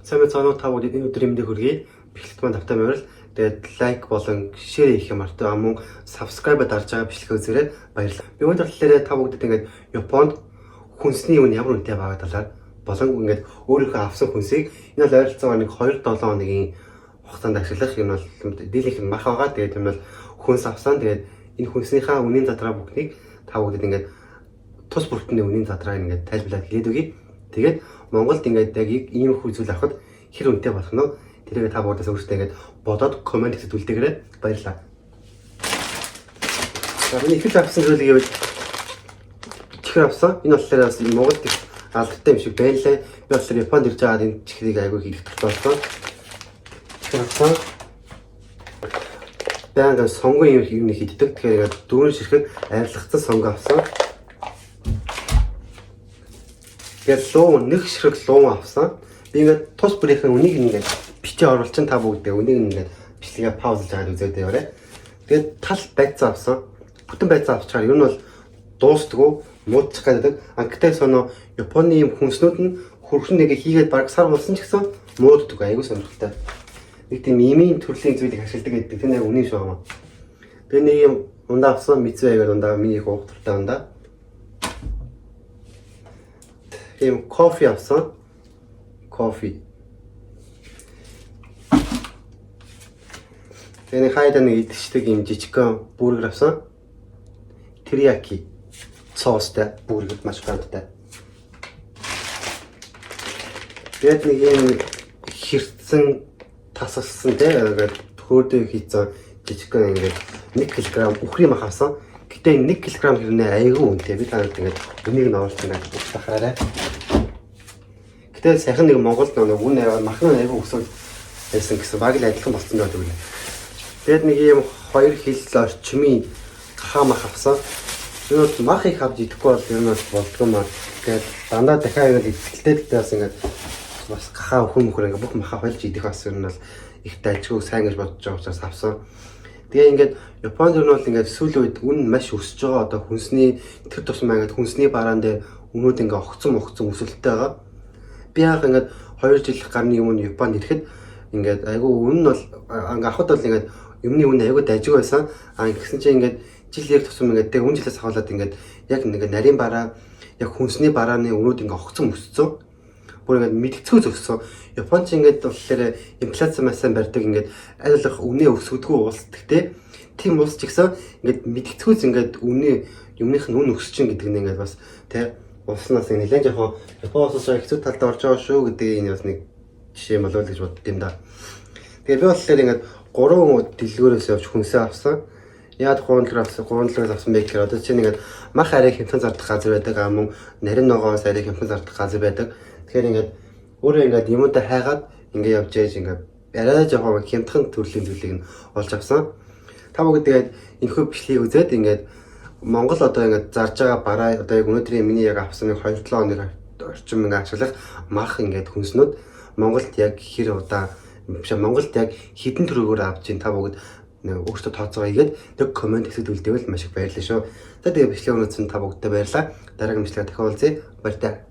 Сайн байцгаана уу, та бүгдэд энэ өдрийн мэндийг хүргэе. Бичлэгт маань тавтай морил. Тэгээд лайк болон share хийх юм мартаа, мөн subscribe дарж байгаа бичлэгээ үзээрэй. Баярлалаа. Би өнөөдөр талаараа та бүгдэд ингээд Японд хүнсний үн ямар үнэтэй байгаа талаар болон ингээд өөрийнхөө авсан хүнсийг энэ бол ойролцоогоор нэг 2-7 хоногийн хугацаанд ашиглах юм бол дийлэнх нь мах байгаа. Тэгээд юм бол хүнс авсан. Тэгээд энэ хүнснийхаа үнийн задраа бүхнийг та бүгдэд ингээд тус бүртний үнийн задраа ингээд тайлбарлаад хэлээд өгье. Тэгээд Монголд ингээд яг ийм их зүйл авахд хэр үнэтэй болох нь тэрийг та бүгдээс өөрсдөө ингээд бодоод комент хийхэд үлдээгээрэй. Баярлалаа. За, миний ихэл авсан зүйл гэвэл чихэр авсан. Энэ болохоор бас Монголд их алдартай юм шиг байлаа. Би болохоор Японд ирж байгаад энэ чихрийг айгүй хийх дуртай болсон. Чихэр авсан. Байнгын сонгон юм юм хийддэг. Тэгэхээр ингээд дөрвөн ширхэг арилгацсан сонгон авсан. Тэгээд луун, нэг ширхэг луун авсан. Би ингээд тус бүрийнхэн үнийг ингээд бичээ оруулчин, та бүгдээ үнийг ингээд бичлэгээ паузлж аваад үзээд яваарай. Тэгээд тал байцаа авсан. Бүтэн байцаа авчаар ер нь бол дуустдаггүй, муудчих гэдэг. А гэтээ соно Японы юм хүнснүүд нь хөрхөн нэг хийгээд баг сар болсон ч гэсэн мууддаг, айгүй сонирхолтой. Нэг тийм имийн төрлийн зүйлийг ашигладаг гэдэг. Тэр нэг үнэн шүү юм. Тэгээ нэг юм ундаа авсан, Мицуя гэдэг ундаа, миний их уух дуртай ундаа. Тийм кофе авсан. Кофе. Тэгээ нэг хайдаа нэг идчихдэг юм жижигхэн бургер авсан. Терияки соустай бургер маш гамтай. Тэгээд нэг юм хэрцэн тасалсан те ингээд төхөөрдөө хийцэн жижигхэн ингээд 1 кг үхрийн мах авсан. Гэтэ 1 кг хэрнээ айгүй үнэтэй. Би та нарт ингээд үнийг нь оруулж ингээд өгч тахаарай. Гэтэ сайхан нэг Монголд нэг үн мах нь айгүй өсөөл байсан гэсэн баг л адилхан болсон байдаг үлээ. Тэгээд нэг юм 2 хил орчмын гахаа мах авсан. Энэ бол мах их авч идэхгүй бол ер нь бол болдгоо маа. Тэгээд дандаа дахиад ингээд ихтэлтэй гэдэг бас ингээд бас гахаа өхөр мөхөр ингээд бүх махаа холж идэх бас ер нь бол их дайжгүй сайн гэж бодож байгаа учраас авсан. Тэгээ ингээд Японд ер нь бол ингээд сүүлийн үед үн маш өсөж байгаа. Одоо хүнсний тэр тусмаа ингээд хүнсний бараан дээр үнүүд ингээд огцом өсөлттэй байгаа. Би яг ингээд 2 жил гарны өмнө Японд ирэхэд ингээд айгүй үн нь бол ингээд авахд бол ингээд юмны үн айгүй дайжгүй байсан. А ингэсэн чинь ингээд жил яг тусам ингээд тэг үн жилээс ахуулаад ингээд яг ингээд нарийн бараа, яг хүнсний барааны үнүүд ингээд огцом өссөн. Бүр ингээд мэдгэцгүй зөксөн. Японч ингээд болохоор инфляц маш сайн барьдаг, ингээд аль болох үнэ өсгөдгөө улс. Гэхдээ тийм улс ч гэсэн ингээд мэдгэцгүйц ингээд үнэ юмных нь үн өсөж чинь гэдэг нь ингээд бас тэ улснаас нэлээд жоохон Япон улсаас хэцүү талд орж байгаа шүү гэдэг энэ бас нэг жишээ юм болов уу гэж бодд юм да. Тэгээ би болохоор ингээд 3 дэлгүүрээс явж хүнсээ авсан. Яад 3 дэлгүүр авсан, 3 дэлгүүрээс авсан бэ гэхээр одоо чинь ингээд мах арай хямдхан зардах газар байдаг, а мөн нарийн ногоос арай хямдхан зардах газар байдаг. Тэгэхээр ингээд өөрөө ингээд юмудаа хайгаад ингээд явж яаж ингээд арай жоохон хямдхан төрлийн зүйлийг нь олж авсан. Та бүгд тэгээд энэхүү бичлэгийг үзээд ингээд Монгол одоо ингээд зарж байгаа бараа, одоо яг өнөөдрийн миний яг авсан нэг 2-7 хоног орчим ингээд ашиглах мах ингээд хүнснүүд Монголд яг хэр удаа биш, Монголд яг хэдэн төгрөгөөр авч ин та бүгд өөртөө тооцоогоо хийгээд нэг комент хэсэгт үлдээвэл маш их баярлалаа шүү. За, тэгээ бичлэг өнөөдөр та бүгдтэй баярлалаа. Дараагийн бичлэгээр дахин уулзъя. Баяртай.